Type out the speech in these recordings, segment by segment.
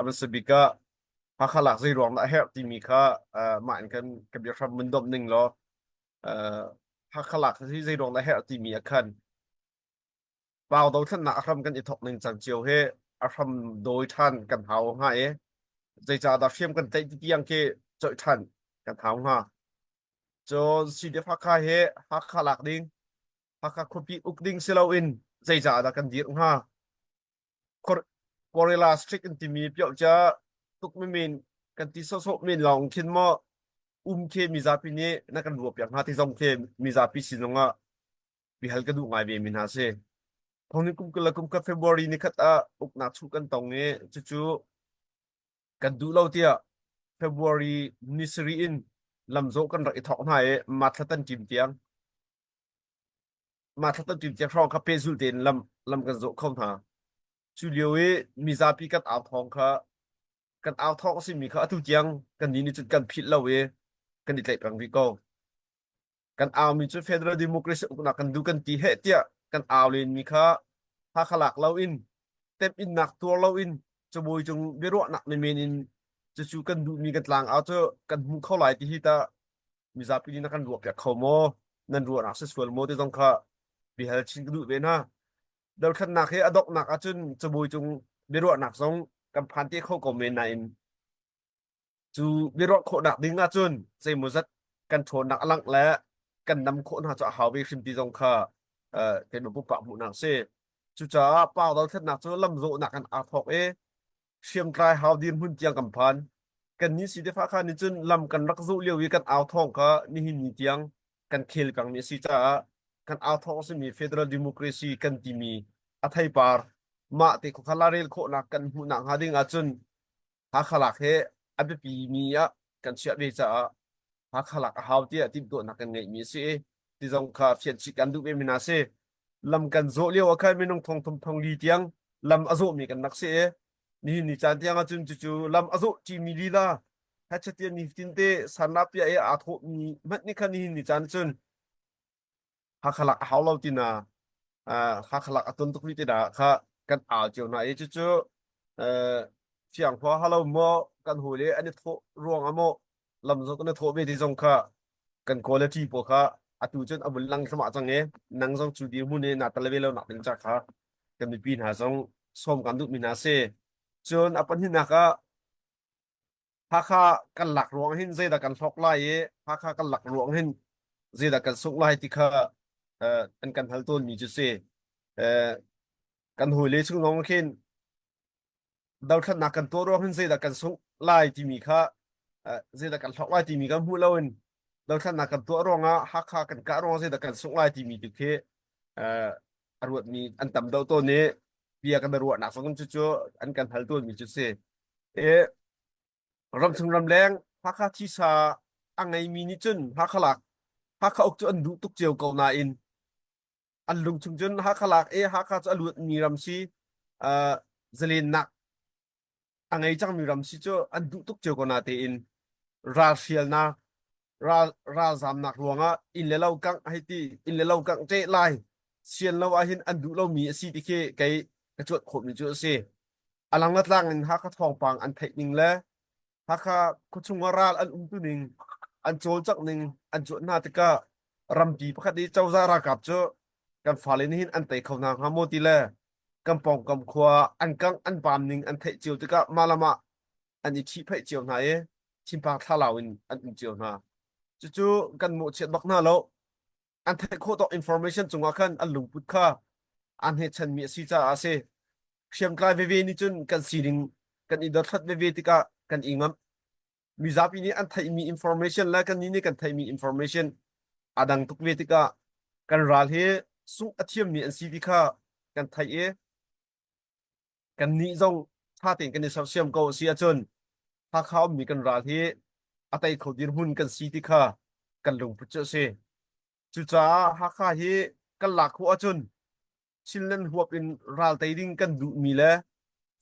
A hmasa bik ah Hakha lak zei ruang dah a herh timi kha mah in kan ka biahram mun domh ning law Hakha lak hi zei ruang dah a herh timi ah khan Pau dothlennak a hram kan i thawk ning cang cio hi a hram dawi ṭhan kan hau hnga i zeicahdah hriam kan tlaih ti tiang khi coih ṭhan kan hau hnga. Cun CDF Hakha hi Hakha lak ding, Hakha khuapi uk ding si loin zeicah dah kan dirh hnga? Gorilla Street in timi piohcia tuk mimin kan ti sawhsawh men lawng khin maw um khi mizapi nih na kan ruah piak hnga ti zong khi mizapi sin zongah bihal ka duh ngai ve mi hna si. Thongni kum kul le kum khat February ni khat ah uknak chuh kan tong i cucu kan duh lo tiah February ni sarih in lamzawh kan rak i thawk hna i mah thla tan ṭim tiang mah thla tan ṭim tiang hrawng kha pehzulh tein lam lam kan zawh kho hna. Cu lio i mizapi kan au thawng kha kan au thawng a simi kha atu tiang kan nih nih cun kan philh lo i kan i tlaih peng rih ko. Kan aumi cu Federal Democracy uknak kan duh kan ti heh tiah kan au lenmi kha Hakha lak loin temhinnak tuar loin cabuai cung biaruahnak menmen in cucu kan duhmi kan tlangau cu kan hmu kho lai ti hi tah mizapi nih na kan ruahpiak kho maw? Nan ruahnak si sual maw ti zong kha biahal chin ka duh ve hna. Dothlennak hi a donghnak ahcun cabuai cung biaruahnak zong kan phan te kho ko men nain Cu biaruah khawhnak ding ahcun zeimawzat kan ṭhawnnak a langh le kan nam khawh hna cu a hau ve hrim ti zong kha keimah pumpak hmuhnak a si. Cucaah pau dothlennak cu lamzawhnak in aa thawk i hriamtlai hau dirhmun tiang kan phan. Kannih Sitefa kha nih cun lam kan rak zawh lio i kan au thawng kha nihin ni tiang kan khel pengmi a si caah kan au thawng a simi Federal Democracy kan timi a theipar mah te kha larel khawhnak kan hmuhnak hnga ding ahcun Hakha lak hi a biapi mi ah kan chiah ve caah Hakha lak a hau tiah timhtuahnak kan ngeihmi a si i ti zong kha fianchih kan duh ve mi hna si. Lam kan zawh lio ah khan minung thong thum thong li tiang lam a zawhmi kan rak si i nihin ni caan tiang ahcun cucu lam a zawh ṭimi lila hachatian nifatin te sanlapia i aa thawhmi hmanh nih khan nihin ni caan cun Hakha lak a hau lo tina Hakha lak a ton tuk rih tina kha kan au cio hna i cucu fiang khua halo maw kan hawile an i thawh ruang ah maw lam zong kan i thawh ve ti zong kha kan quality pawl kha atu cun a vun lang thluahmah cang i nang zong cu dirhmun i naa tel ve lo nak ding ca kha kan mipi hna zong sawm kan duhmi hna si. Cun a pahnihnak ah Hakha kan lak ruang hin zeidah kan hlawk lai i Hakha kan lak ruang hin zeidah kan sungh lai ti kha an kan hal tawnmi cu si. Kan hawile chung zong khin dothlatnak kan tuah ruang hin zeidah kan sungh lai timi kha zeidah kan hlawk lai timi kan hmuh loin dothlatnak kan tuah ruangah Hakha kan kah ruangah zeidah kan sungh lai timi tu khi a ruatmi an tam deuh tawn i bia kan i ruahnak zong cucu an kan hal tawnmi cu si. I ramchung ramleng Hakha thisa a ngeimi nih cun Hakha lak Hakha uk cu an duh tuk cio ko nain an lungchung cun Hakha lak i Hakha cu a luatmi ram si uh, zalennak a ngei cangmi ram si cu an duh tuk cio ko na tein ralhrialnak ral ralzamnak ruangah inn le lo kangh hei ti inn le lo kangh ṭeh lai sian lo ahhin an duh lomi a si ti khi kei ka cuat khawhmi cu a si. A lang le tlang in Hakha thawngpang an theih ning le Hakha khuachung ah ral an umtu ning an cawlcangh ning an cuanh hna tikah rampi pakhat i cozah ralkap cu kan fale nih hin an tei kho hna hnga maw ti le kan pawngkam khua an kangh an paam ning an theih cio tikah mah le mah an i ṭhihphaih cio hna i thinphang thlalau in an um cio hna. Cucu kan mawhchiat bak hna lo. An theih khawh tawk information cungah khan an lungput kha aa hnechanmi a si caah a si. Hriamtlai veve nih cun kan sining kan i dothlat veve tikah kan i ngamh. Mizapi nih an theihmi information le kannih nih kan theihmi information aa dang tuk ve tikah kan ral hi sungh a thiammi an si ti kha kan theih i kannih zong ṭha tein kan i sersiam ko a si ahcun Hakha ummi kan ral hi a tei kho dirhmun kan si ti kha kan lungput cu a si. Cucaah Hakha hi kan lak khawh ahcun Chinland huap in ral tei ding kan duhmi le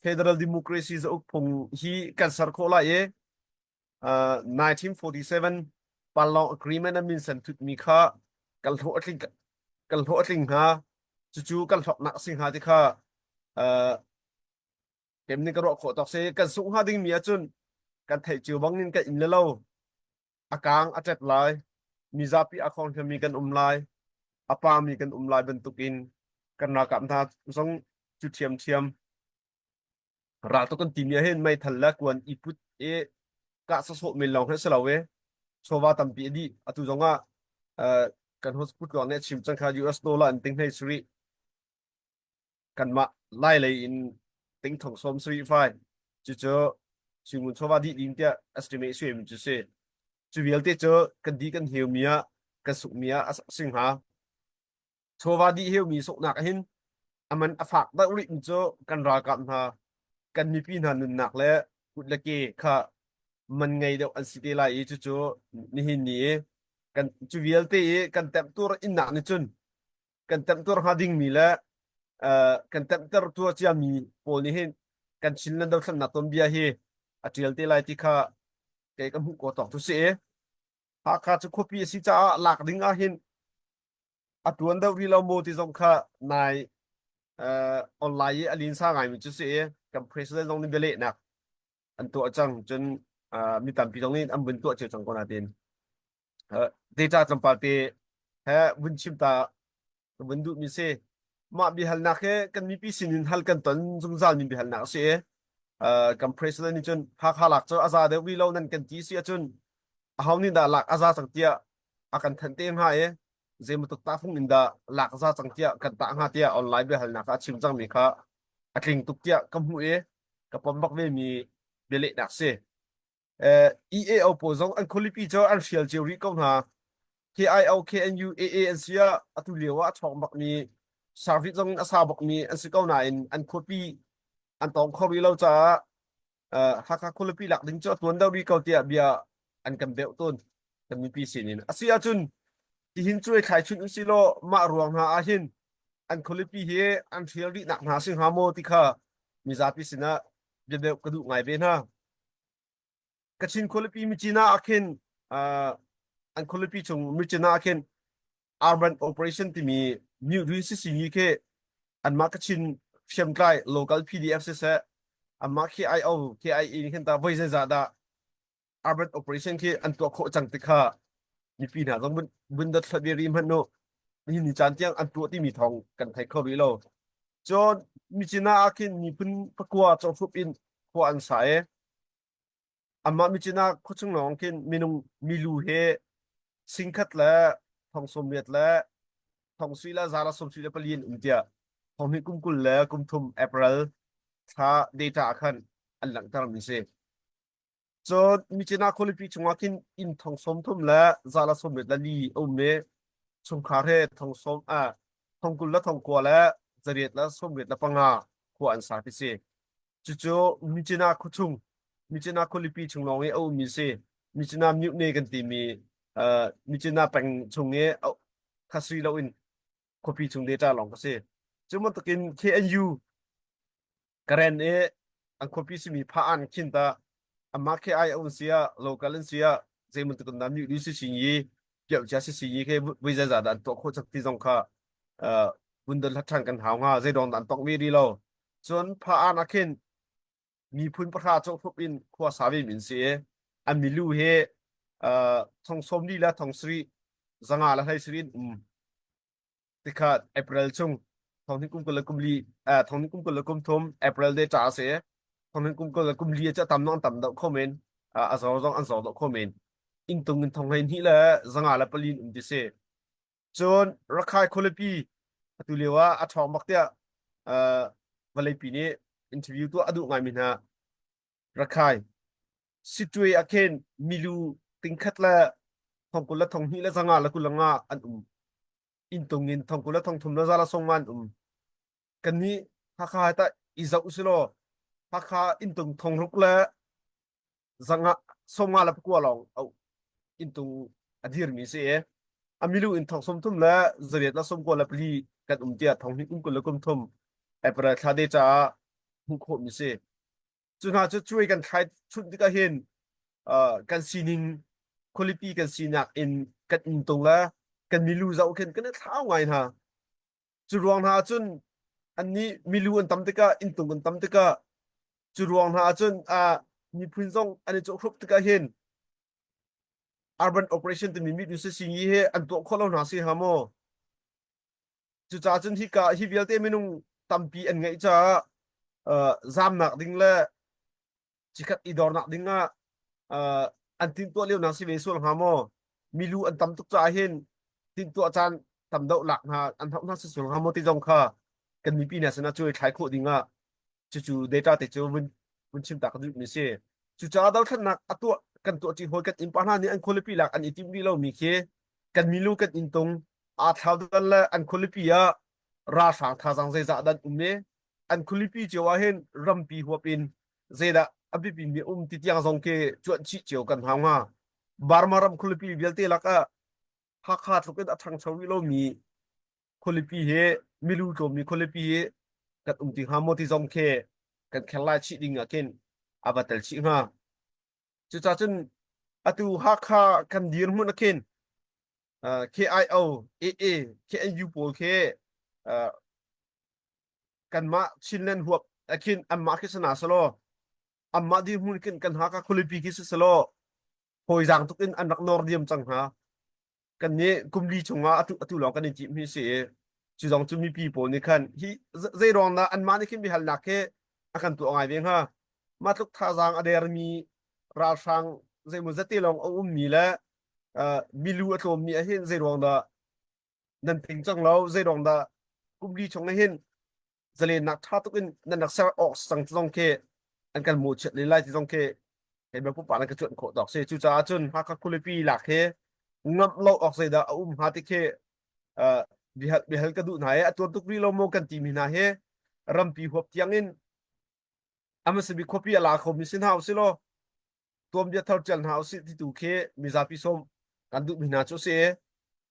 Federal Democracy zauk phung hi kan ser khawh lai i uh, 1947 Panlong Agreement a minsen thutmi kha kan hlawh a tling kan hlawh a tling hnga cucu kan hlawknak a si hnga ti kha uh, Kem nih ka ruah khawh tawk si. Kan sungh hnga dingmi ahcun kan theih cio bangin kan inn le lo a kaang a ṭet lai. Mizapi a khong hliammi kan um lai. A pami kan um lai bantukin kan ralkap hna zong cu ṭhiamṭhiam. Raltuk kan timi ahhin meithal le kuan i put i kah sawsawh men lawng hi a si lo i chawva tampi a dih. Atu zong ah uh, kan host Pu Tluang nih a chim cang kha US dollar in ting hlei sarih kanmah Lai lei in ting thong sawm sarih fai cucu suingun chawva dih ding tiah estimate suimi cu si. Cu vialte cu kan di kan heumi ah kan sukmi ah a si hnga. Chawva dih heumi soknak hin a man a fak deuh rih mi cu kan ralkap hna kan mipi hna nunnak le kut le ke kha man ngei deuh an si te lai i cucu nihin ni i kan cu vialte i kan temhtur innak nih cun kan temhtur hnga dingmi le uh, kan temhter tua ciami pawl nih hin kan Chinland dothlennak tuanbia hi a ṭial te lai ti kha kei ka hmuh ko tawk cu si i Hakha cu khuapi a si caah lak ding ah hin a tuan deuh rih lo maw ti zong kha nai uh, online i a linsa ngaimi cu si i kan president zong nih bialehnak an tuah cang cun uh, mi tampi zong nih an vun tuah cio cang ko natin uh, data tlawmpal te he vun chim ta ka vun duh mi si mah biahalnak hi kan mipi sinin hal kan ton zungzal mi biahalnak a si i uh, kan president nih cun Hakha lak cu a za deuh rih lo nan kan ti si ahcun aho nih dah lak a za cang tiah a kan thanh te hnga i zeibantuk tahfung in dah lak za cang tiah kan tah hnga tiah online biahalnak ah a chim cangmi kha a tling tuk tiah ka hmuh i ka pom bak ve mi bialehnak si. Eh, EAO pawl zong an khualipi cu an hrial cio rih ko hna. KIO, KNU, AA an si ah atu lio ah a ṭhawng bakmi service zong in a sa bakmi an si ko nain an khuapi an tawng kho rih lo caah Hakha khualipi lak ding cu a tuan deuh rih ko tiah bia an kan beuh tawn kan mipi sinin. A si ahcun tihin cuai thlai chun usih law mah ruang hna ah hin an khualipi hi an hrial rih nak hna si hnga maw ti kha mizapi sinah bia beuh ka duh ngai ve hna. Kachin khualipi Myitkyina ah khin an khualipi chung Myitkyina ah khin urban operation timi Myu sisini khi anmah Kachin hriamtlai local PDF siseh anmah KIO KIA nih khin ta voi zeizah dah urban operation khi an tuah khawh cang ti kha mipi hna zong vun dot hlat ve rih hmanh u nihin ni caan tiang an tuah timi thawng kan thei kho rih lo cun Myitkyina ah khin miphun pakua cawhrup in khua an sa i Amah Myitkyina khuachung lawng khin minung milu he singkhat le thong sawmriat le thong sui le za le sawmsui le pali an um tiah thong hnih kum 20 le kum thum April thla data ah khan an langhter mi si. Cun Myitkyina khualipi chungah khin inn thong 30 le za le 80 le li a um i chungkhar he thong sawm ah thong 20 le thong kua le zariat le 85 le panga khua an sa ti si. Cucu Myitkyina khuachung, Myitkyina khualipi chung lawng i a ummi si. Myitkyina Myone kan timi uh, Myitkyina peng chung i kha si loin khuapi chung data lawng ka si. Cu bantukin KNU Karen i an khuapi simi Pha-an khin ta amah KI a un si ah local an si ah zei bantuk in dah Myone si sin i piahcia si si i khi voi zeizah dah an tuah khawh cak ti zong kha uh, vun don hlat ṭhan kan hau hnga zei dong dah an tong ve rih lo. Cun Pha-an ah khin miphun pahra cawhhrup in khua sa ve min si i an milu hi uh, thong sawm li le thong sarih zanga le hlei sarih in um tikha April chung thong hnih kum 20 le kum li eh, thong hnih kum 20 le kum thum April de cha si thong hnih kum 20 le kum li cu tam nong tam deuh kho men a zor zong an zor deuh kho men inn tung in thong hlei hnih le zanga le pali in um ti si Cun Rakhine khualipi atu lio ah a ṭhawng bak tiah uh, vawleipi nih interview tuah a duh ngaimi hna Rakhine Sittwe ah khin milu tingkhat le thongkul le thonghnih le zanga le 25 an um. Inntung in thongkul le thongthum le za le sawmnga an um. Kannih Hakha hi tah i zoh usilaw Hakha inntung thongruk le zanga 50 le pakua lawng a inntung a dirmi si i a milu in thong 30 le zariat le 94 le pali kan um tiah thong hnih kum 20 le kum thum April thla de caah hmuh khawhmi si. Cu hna cu cuai kan thlai chunh tikah hin uh, kan sining khualipi kan sinak in kan inntung le kan milu zoh khin kan i thlau ngai hna. Cu ruang hna ahcun annih milu an tam tikah inntung an tam tikah. Cu ruang hna ahcun miphun zong an i cawhhrup tikah hin urban operation timi mit sisingi he an tuah khawh lo hna si hnga maw? Cucaah cun hika hi vialte minung tampi an ngeih caah zamnak ding le cikhat i dornak ding ah an timhtuah lio hna si ve sual hnga maw? Milu an tam tuk caah hin timhtuah caan tam deuh lak hna an hauh hna si sual hnga maw ti zong kha kan mipi hna sinah cuai thlai khawh ding ah cucu data te cu vun vun chim ta ka duhmi si. Cucaah dothlennak a tuah kan tuah ṭi hawi kan innpa hna nih an khualipi lak an i timh rih lomi khi kan milu kan inntung aa thlau dan le an khualipi ah ralhrang thazaang zeizah dan um i an khualipi cio ah hin rampi huap in zeidah a biapi mi um ti tiang zong khi cuanh chih cio kan hau hnga. Burma ram khualipi vialte lakah Hakha tluk in a ṭhangcho rih lomi khualipi hi milu tlawmmi khualipi hi kan um ti hnga maw ti zong khi kan kherhlai chih ding ah khin a va tel chih hnga. Cucaah cun atu Hakha kan dirhmun ah khin KIO, AA, KNU pawl khi kanmah Chinland huap ah khin anmah khi sana selaw anmah dirhmun khin kan Hakha khualipi khi si selaw hawizaang tuk in an rak nawr diam cang hnga. Kan nih kum li chungah atu atu lawng kan i timh hi si i cu zong cu mipi pawl nih khan hi zei ruang dah anmah nih khin biahalnak hi a kan tuah ngai ve hnga. Mah tluk thazaang a dermi ralhrang zeimaw zate lawng a ummi le milu a tlawmmi ah hin zei ruang dah nan ting cang lo zei ruang dah kum li chung ah hin zalennak ṭha tuk in nan rak ser awk cang zong khi an kan mawhchiat len lai ti zong khi keimah pumpak nan ka cuanh khawh tawk si. Cucaah cun Hakha khualipi lak hi ngamh lo awk zeidah a um hnga ti khi biahal biahal ka duh hna i a tuan tuk rih lo maw kan timi hna hi rampi huap tiang in a hmasa bik khuapi a la khomi si hna usih law tuanbia thar ṭial hna usih ti tu khi mizapi sawm kan duhmi hna cu a si.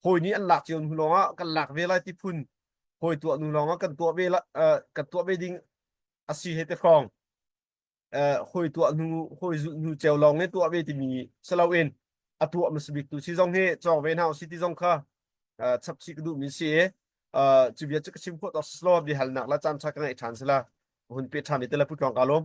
Hawi nih an lak cio hnu lawngah kan lak ve lai ti phun hawi tuah hnu lawngah kan tuah ve kan tuah ve ding a si he te hrawng hawi tuah hnu hawi zulh hnu ceu lawng i tuah ve timi si loin a tuah hmasa bik tu si zong hi cawk ve hna usih ti zong kha chapchih ka duhmi si i cu bia cu ka chim khawh tawk si law biahalnak la caan ṭha ka ngeih ṭhan sila hun pe ṭhan te la pu tluang ka lawm.